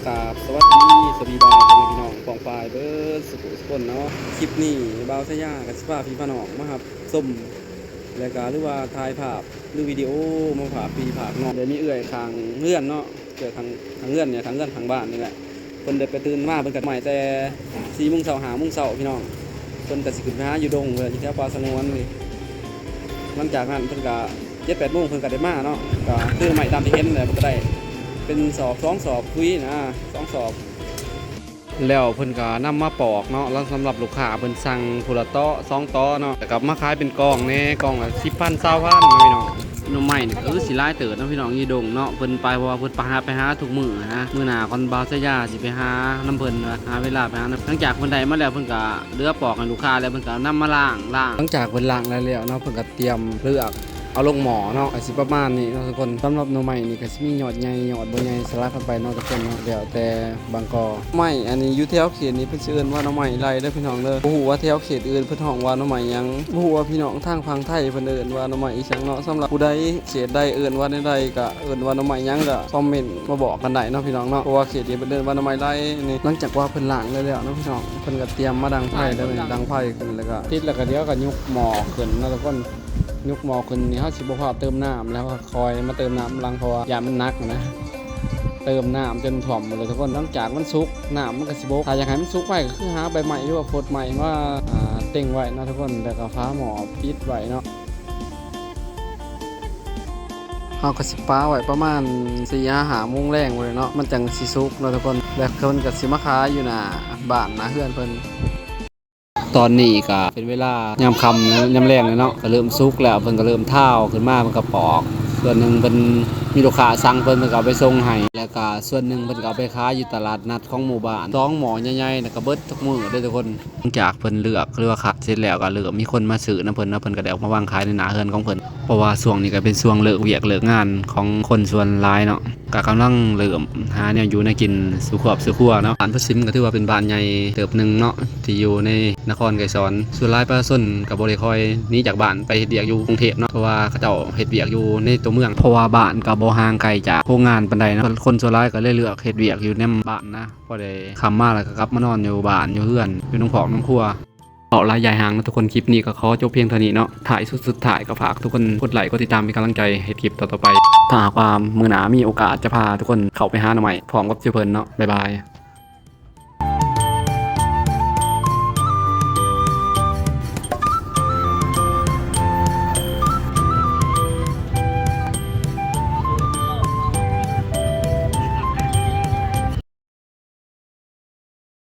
ກາບສະຫວັດດີ ສະບາຍດີພໍ່ແມ່ພີ່ນ້ອງປ້ອງປາຍເບິດສຸຂູສຸຄົນເນາະ. ຄລິບນີ້ບ່າວຊາຍາກໍຊິພາພີ່ພານ້ອງມາຮັບຊົມ ແລະກະ ຫຼືວ່າຖ່າຍພາບ ຫຼືວິດີໂອມາຝາກພີ່ຝາກນ້ອງ. ໄດ້ມີເອື້ອຍຂ້າງເຮືອນເນາະ ເອື້ອຍຂ້າງ ຂ້າງເຮືອນນີ້ ຂ້າງເຮືອນຂ້າງບ້ານນີ້ແຫຼະ ເພິ່ນໄດ້ໄປຕື່ນມາ ເພິ່ນກໍໄໝ້ແຕ່ສີ່ໂມງເຊົ້າ ຫ້າໂມງເຊົ້າພີ່ນ້ອງ. ເພິ່ນກໍຊິຂຶ້ນໄປຫາຢູ່ດົງ ຢູ່ແຖວປ່າສະຫງວນນີ້. ຫຼັງຈາກນັ້ນເພິ່ນກໍ ເຈັດແປດໂມງເພິ່ນກໍໄດ້ມາເນາະ ກໍຄືໄໝ້ຕາມທີ່ເຫັນແຫຼະ ເພິ່ນກໍໄດ້ເປັນສອບສອງສອບປຸ໋ຍນະ ສອງສອບ ແລ້ວເພິ່ນກໍນຳມາປອກເນາະ. ແລ້ວສຳລັບລູກຄ້າເພິ່ນສັ່ງຜູ້ລະຕໍສອງຕໍເນາະ ແລ້ວກໍມາຂາຍເປັນກ່ອງແດ່ ກ່ອງລະສິບພັນ ຊາວພັນເນາະພີ່ນ້ອງ. ໜໍ່ໄມ້ນີ້ກໍຄືຊິຫຼາຍເຕີບເນາະພີ່ນ້ອງ ຢູ່ດົງເນາະ ເພິ່ນໄປ ເພາະວ່າເພິ່ນໄປຫາ ໄປຫາທຸກມື້ນະ. ມື້ໜ້າກ່ອນບ່າວຊາຍາຊິໄປຫານຳເພິ່ນ ຫາເວລາໄປຫານຳ. ຫຼັງຈາກເພິ່ນໄດ້ມາແລ້ວ ເພິ່ນກໍເຫຼືອປອກໃຫ້ລູກຄ້າແລ້ວ ເພິ່ນກໍນຳມາລ້າງ ລ້າງ. ຫຼັງຈາກເພິ່ນລ້າງແລ້ວເນາະ ເພິ່ນກໍ ຕຽມເລືອກເອົາລົງໝໍ້ເນາະ ກໍຊິປະມານນີ້ເນາະທຸກຄົນ. ສຳລັບໜໍ່ໄມ້ນີ້ກໍຊິມີຍອດໃຫຍ່ຍອດບໍ່ໃຫຍ່ ສະຫຼັບກັນໄປເນາະທຸກຄົນເນາະ ແລ້ວແຕ່ບາງກໍ. ໄມ້ອັນນີ້ຢູ່ແຖວເຂດນີ້ເພິ່ນຊິເອີ້ນວ່າໜໍ່ໄມ້ໄລ່ເດີພີ່ນ້ອງເດີ. ບໍ່ຮູ້ວ່າແຖວເຂດອື່ນເພິ່ນຮ້ອງວ່າໜໍ່ໄມ້ຫຍັງ ບໍ່ຮູ້ວ່າພີ່ນ້ອງທາງຝັ່ງໄທເພິ່ນເອີ້ນວ່າໜໍ່ໄມ້ອີ່ຫຍັງເນາະ. ສຳລັບຜູ້ໃດເຂດໃດເອີ້ນວ່າແນວໃດ ກໍເອີ້ນວ່າໜໍ່ໄມ້ຫຍັງ ກໍຄອມເມັນມາບອກກັນໄດ້ເນາະພີ່ນ້ອງເນາະ ເພາະວ່າເຂດນີ້ເພິ່ນເອີ້ນວ່າໜໍ່ໄມ້ໄລ່ນີ້. ຫຼັງຈາກວ່າເພິ່ນລ້າງແລ້ວເນາະພີ່ນ້ອງ ເພິ່ນກໍຕຽມມາດັງໄຟເດີ ດັງໄຟຂຶ້ນ ແລ້ວກໍຕິດ ແລ້ວກໍດຽວກໍຍົກໝໍ້ຂຶ້ນເນາະທຸກຄົນ. ຍົກໝໍ້ຂຶ້ນນີ້ ເຮົາຊິບໍ່ພາວເຕີມນ້ຳ ແລ້ວຄ່ອຍມາເຕີມນ້ຳຫຼັງ ເພາະວ່າຢ້ານມັນໜັກນະ. ເຕີມນ້ຳຈົນຖ້ວມໝົດເລີຍທຸກຄົນ. ຫຼັງຈາກມັນສຸກ ນ້ຳມັນກໍຊິບົກ. ຖ້າຢາກໃຫ້ມັນສຸກໄວ ກໍຄືຫາໃບໄມ້ ຫຼືວ່າໂພດໄມ້ມາ ອ່າ ເຕັງໄວ້ເນາະທຸກຄົນ ແລ້ວກໍຝາໝໍ້ປິດໄວ້ເນາະ. ເຮົາກໍຊິປະໄວ້ປະມານສີ່ຫາຫ້າໂມງແລງພຸ້ນແຫຼະເນາະ ມັນຈັ່ງຊິສຸກເນາະທຸກຄົນ. ແລ້ວເພິ່ນກໍຊິມາຂາຍຢູ່ໜ້າບ້ານ ໜ້າເຮືອນເພິ່ນ. ຕອນນີ້ກໍເປັນເວລາຍາມຄ່ຳ ຍາມແລງແລ້ວເນາະ ກໍເລີ່ມສຸກແລ້ວ ເພິ່ນກໍເລີ່ມທາວຂຶ້ນມາ ເພິ່ນກໍປອກ. ສ່ວນໜຶ່ງເພິ່ນມີລູກຄ້າສັ່ງເພິ່ນ ເພິ່ນກໍເອົາໄປສົ່ງໃຫ້ ແລ້ວກໍສ່ວນໜຶ່ງເພິ່ນກໍເອົາໄປຂາຍຢູ່ຕະຫຼາດນັດຂອງໝູ່ບ້ານ. ສອງໝໍ້ໃຫຍ່ໆ ແລ້ວກໍເບິດທຸກມື້ເດ້ທຸກຄົນ. ຫຼັງຈາກເພິ່ນເລືອກ ຫຼືວ່າຄັດເສັດແລ້ວ ກໍເລີ່ມມີຄົນມາຊື້ນຳເພິ່ນເນາະ ເພິ່ນກໍໄດ້ເອົາມາວາງຂາຍໃນໜ້າເຮືອນຂອງເພິ່ນ. ເພາະວ່າຊ່ວງນີ້ກໍເປັນຊ່ວງເລີກວຽກເລີກງານຂອງຄົນສ່ວນຫຼາຍເນາະ ກໍກຳລັງເລີ່ມຫາແນວຢູ່ແນວກິນສູ່ຄອບສູ່ຄົວເນາະ. ບ້ານໂພນສິມກໍຖືວ່າເປັນບ້ານໃຫຍ່ເຕີບໜຶ່ງເນາະ ທີ່ຢູ່ໃນນະຄອນໄກສອນ. ສ່ວນຫຼາຍປະຊາຊົນກໍບໍ່ໄດ້ຄ່ອຍໜີຈາກບ້ານໄປເຮັດວຽກຢູ່ກຸງເທບເນາະ ເພາະວ່າເຂົາເຈົ້າເຮັດວຽກຢູ່ໃນຕົວເມືອງ ເພາະວ່າບ້ານກໍບໍ່ຫ່າງໄກຈາກໂຮງງານປານໃດເນາະ. ຄົນສ່ວນຫຼາຍກໍເລີຍເລືອກເຮັດວຽກຢູ່ໃນບ້ານນະ ພໍໄດ້ຄ່ຳມາແລ້ວກໍກັບມານອນຢູ່ບ້ານຢູ່ເຮືອນ ຢູ່ນຳຄອບນຳຄົວ. ເວົ້າຫຼາຍຢາຍຫ່າງເນາະທຸກຄົນ ຄລິບນີ້ກໍຂໍຈົບພຽງເທົ່ານີ້ເນາະ. ທ້າຍສຸດ ສຸດທ້າຍກໍຝາກທຸກຄົນກົດໄລກ໌ ກົດຕິດຕາມເປັນກຳລັງໃຈເຮັດຄລິບຕໍ່ໆໄປ. ຖ້າຫາກວ່າມື້ໜ້າມີໂອກາດຈະພາທຸກຄົນເຂົ້າໄປຫາໜໍ່ໄມ້ພ້ອມກັບເຈົ້າເພິ່ນເນາະ. ບາຍບາຍ.